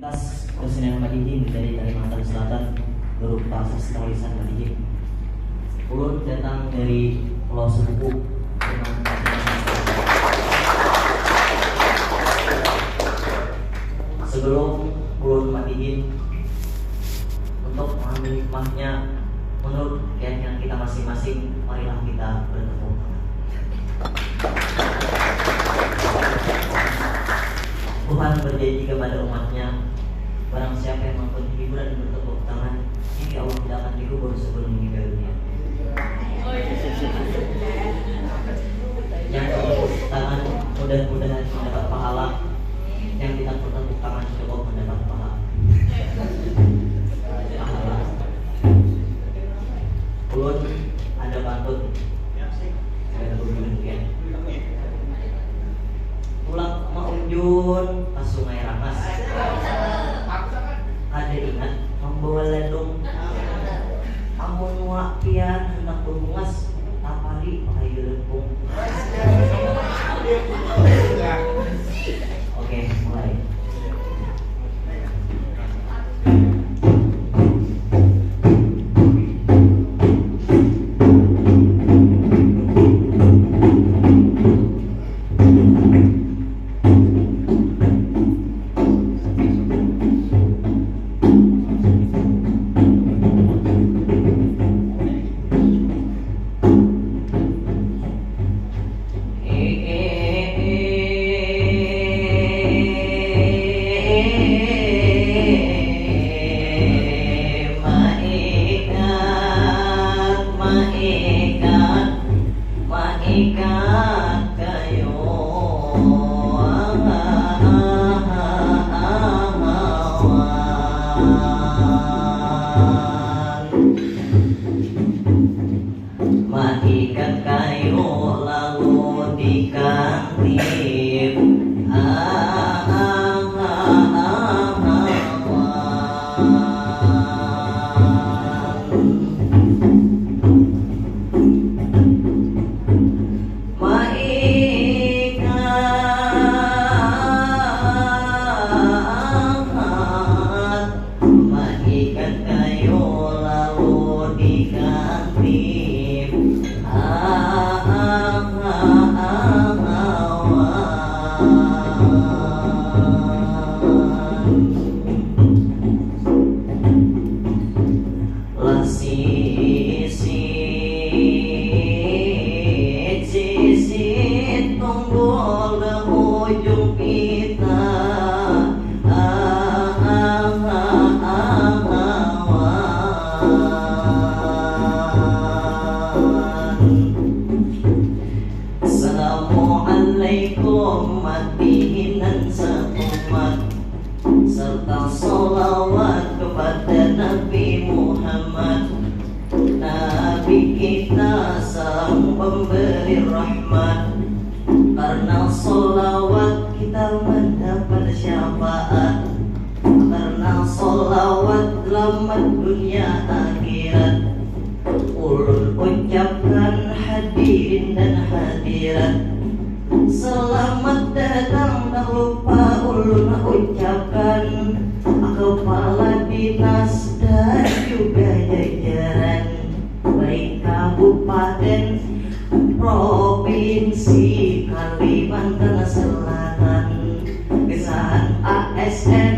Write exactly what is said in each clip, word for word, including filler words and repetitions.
Atas kesenian Madihin dari Kalimantan Selatan berupa sastra lisan Madihin. Ulun datang dari Pulau Sebuku. Sebelum ulun Madihin, untuk mengambil hikmahnya, menurut keyakinan kita masing-masing, marilah kita bertepuk tangan. Tuhan berjanji kepada umatnya, barang siapa yang melakukan hiburan bertepuk tangan, insya Allah tidak akan dikubur sebelum meninggal dunia. Yang tepuk tangan mudah-mudahan mendapat pahala, yang tidak bertepuk tangan cukup mendapat pahala. Pahala. Ulun ada pantun. Ada pantun ya. Tulak maunjun ka Sungai Rangas. Kada ingat mambawa ladung. Amun wa pian handak babungas, tapari pakai galempung. Oke, mulai. Maikat, maikat, maikat kayu. Maikat kayu lalu dikantip. Maikat, maikat kayu lalu dikantip. Lah sisit, sisit tunggul di ujung pita. Assalamualaikum, matihinan sakumat, serta salawat kepada Nabi Muhammad. Nabi kita sang pemberi rahmat. Karena salawat kita mendapat syafaat. Karena salawat selamat dunia akhirat. Ulun ucapkan hadirin dan hadirat. Selamat datang tak lupa ulun ucapkan kepala dinas dan juga jajaran baik kabupaten, provinsi Kalimantan Selatan, kesan A S N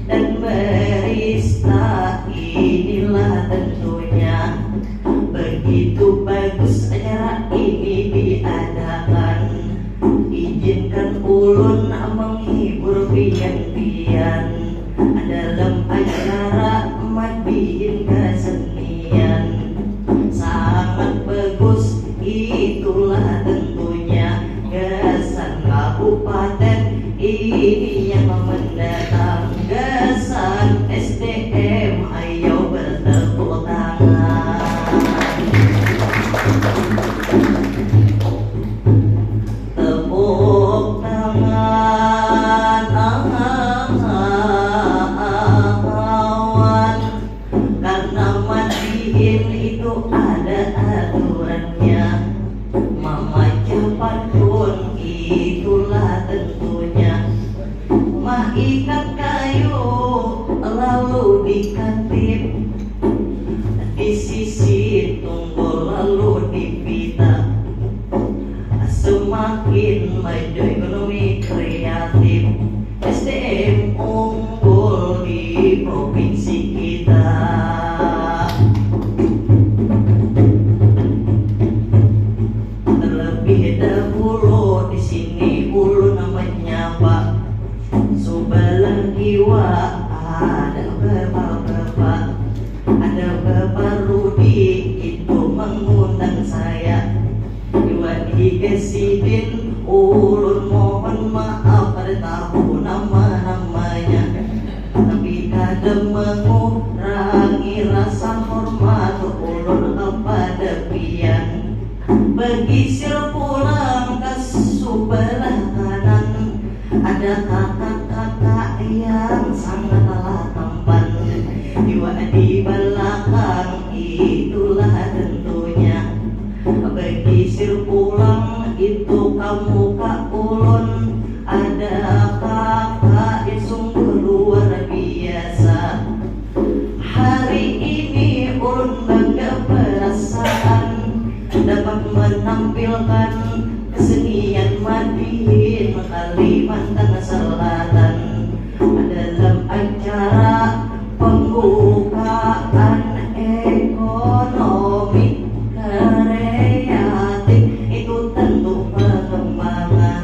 dan barista. Inilah tentunya begitu bagus acara ini diadakan. Izinkan ulun menghibur pian-pian dalam acara madihin kesenian. Sangat bagus, itulah tentunya kesan kabupaten ini yang mendatang. Kesan S D M, ayo bertepuk tangan. Tepuk tangan, ahawan. Karena mandiin itu ada aturannya. Mamacah pantun itulah tentunya. Maikat Kreatif di sisi tunggul lalu dipita. Semakin maju ekonomi kreatif, S D M unggul di provinsi kita. Terlebih dahulu di sini ulun menyapa subalah kiwa ada bapak-bapak, ada bapak Rudi itu mengundang saya. Iwan Higa Sidin, ulun mohon maaf kada tahu nama-namanya, tapi kada mengurangi rasa hormat ulun kepada pian. Bagisir pulang ke subalah kanan, ada kakak-kakak yang sangatlah tampan. Iwa di belakang itulah tentunya. Bagisir pulang itu kamu ka ulun, ada kakak yang sungguh luar biasa. Hari ini ulun bangga perasaan dapat menampilkan kesenian Madihin Kalimantan Selatan dalam acara pembukaan ekonomi kreatif itu tentu pengembangan.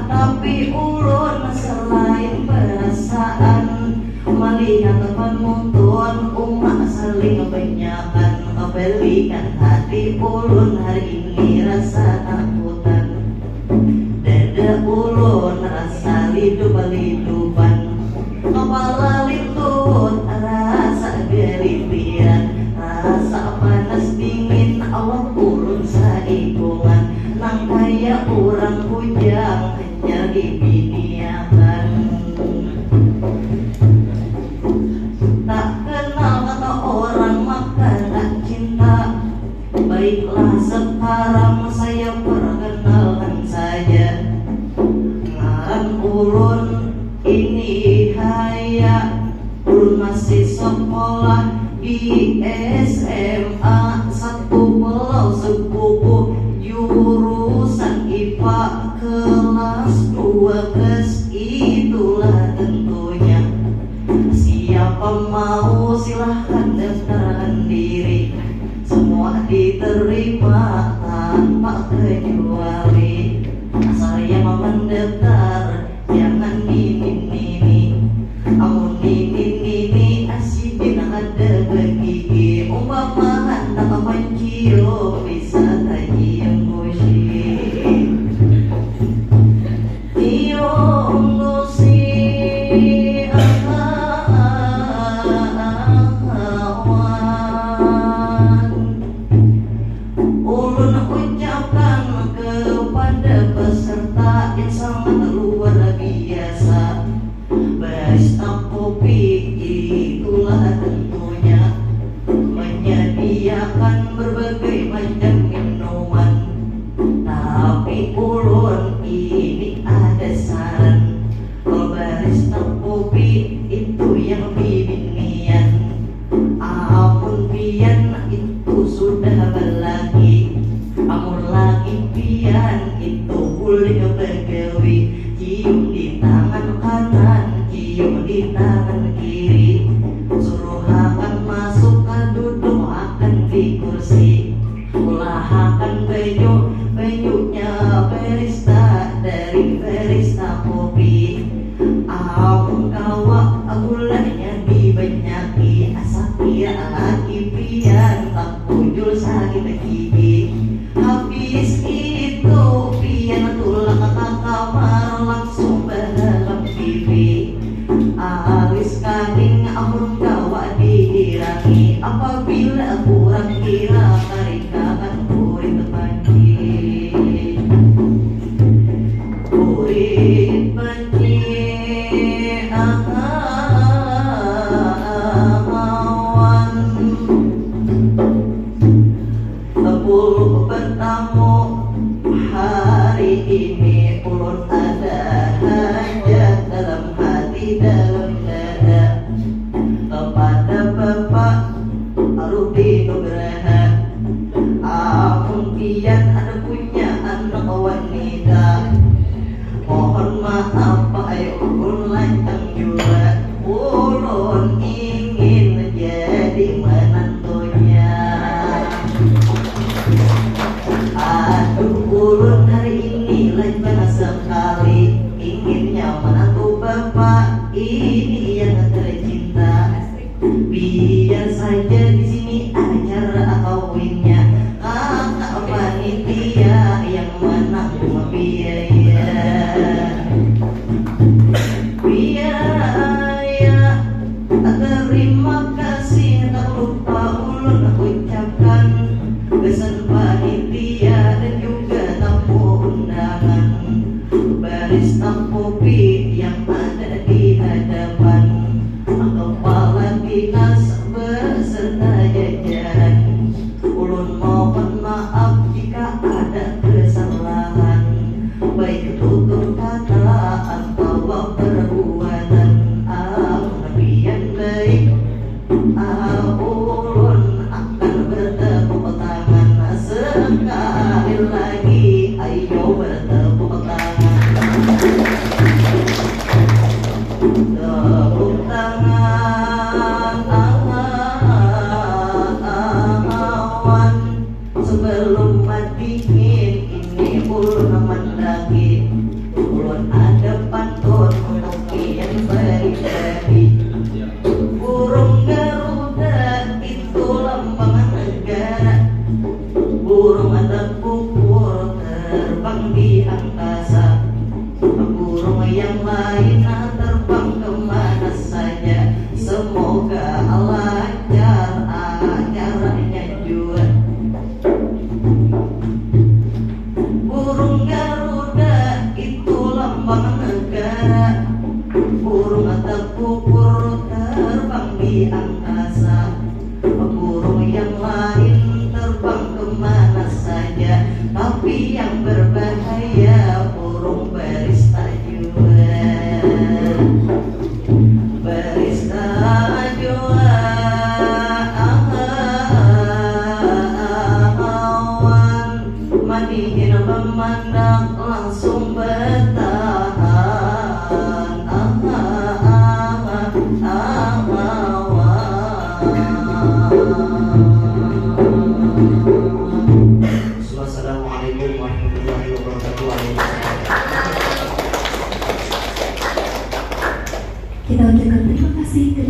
Tapi ulun selain perasaan melihat penonton umat saling banyakan kebalikan hati ulun hari ini rasa takutan. Dada ulun rasa lidup-lidupan, kepala lintut rasa gelintiran, rasa panas dingin awak ulun saikungan, nang kaya urang bujang hanyar dibiniakan. Tak kenal kata orang maka tak cinta. Baiklah, sekarang saya perkenalkan saja. Ngaran ulun ini Haya. Ulun masih sekolah di S M A satu Pulau Sebuku, jurusan I P A, kelas dua belas. Itulah tentunya. Siapa mau, silahkan daftarkan diri. Semua diterima tanpa kecuali. Asal yang mau mendaftar, jangan nini-nini. Amun nini-nini, asidin kada begigi. Umpama handak mancium, bisa tacium gusi. Cium gusi, ah, ah, ah, ah, wan. Ulun ucapkan kepada peserta yang sangat luar biasa, Barista Kopi itulah tentunya menyediakan berbagai macam minuman. Tapi ulun ini ada saran, kalau barista kopi itu yang bibinian. Amun pian itu sudah balaki, amun laki pian itu bulik bagawi. Cium di tangan kanan, cium di tangan kiri, suruhakan masuk ka duduk akan di kursi. Ulahakan banyu, banyunya barista dari barista kopi. Amun kawa gulanya dibanyaki, asa kira laki pian tak bujur sakit gigi. Habis itu pian tulak ka kamar langsung bahalam pipi. Alis kaning amun kawa dihirangi, apabila kurang kira karikakan kurit panci. Kurit panci, ah, ah, ah, ah, wan. Sepuluh bertamu hari ini, ulun ada hajat dalam hati, dalam dada. Ulun ingin jadi menantunya. Aduh, ulun hari ini lancana sekali, inginnya menantu bapak ini yang tercinta. Biar saja di sini acara kawinnya, kakak panitia yang menanggung biaya. Biaya. Terima kasih tak lupa ulun ucapkan gasan panitia dan juga tamu undangan. Barista kopi yang ada di hadapan, kepala dinas beserta jajaran. Ulun mohon maaf jika ada kesalahan, baik tutur kata atawa perbuatan. Amun pian baik, ah, ulun akan bertepuk tangan sekali lagi. Ayo bertepuk tangan. Tepuk tangan, ah, ah, ah, awan. Sebelum madihin ini ulun mandaki, ulun ada pantun untuk pian pribadi. Burung garuda itu lambang negara. Burung ada pupur terbang di angkasa. Burung yang lain terbang kemana saja. Semoga lancar acaranya jua. Burung garuda itu lambang negara. Burung tekukur terbang di angkasa. Burung yang lain terbang kemana saja, tapi yang berbahaya burung barista jua. Barista jua, awan. Madihin bamandak langsung batahan. Awan. Assalamualaikum warahmatullahi wabarakatuh. Waalaikumsalam. Kita ucapkan terima kasih ke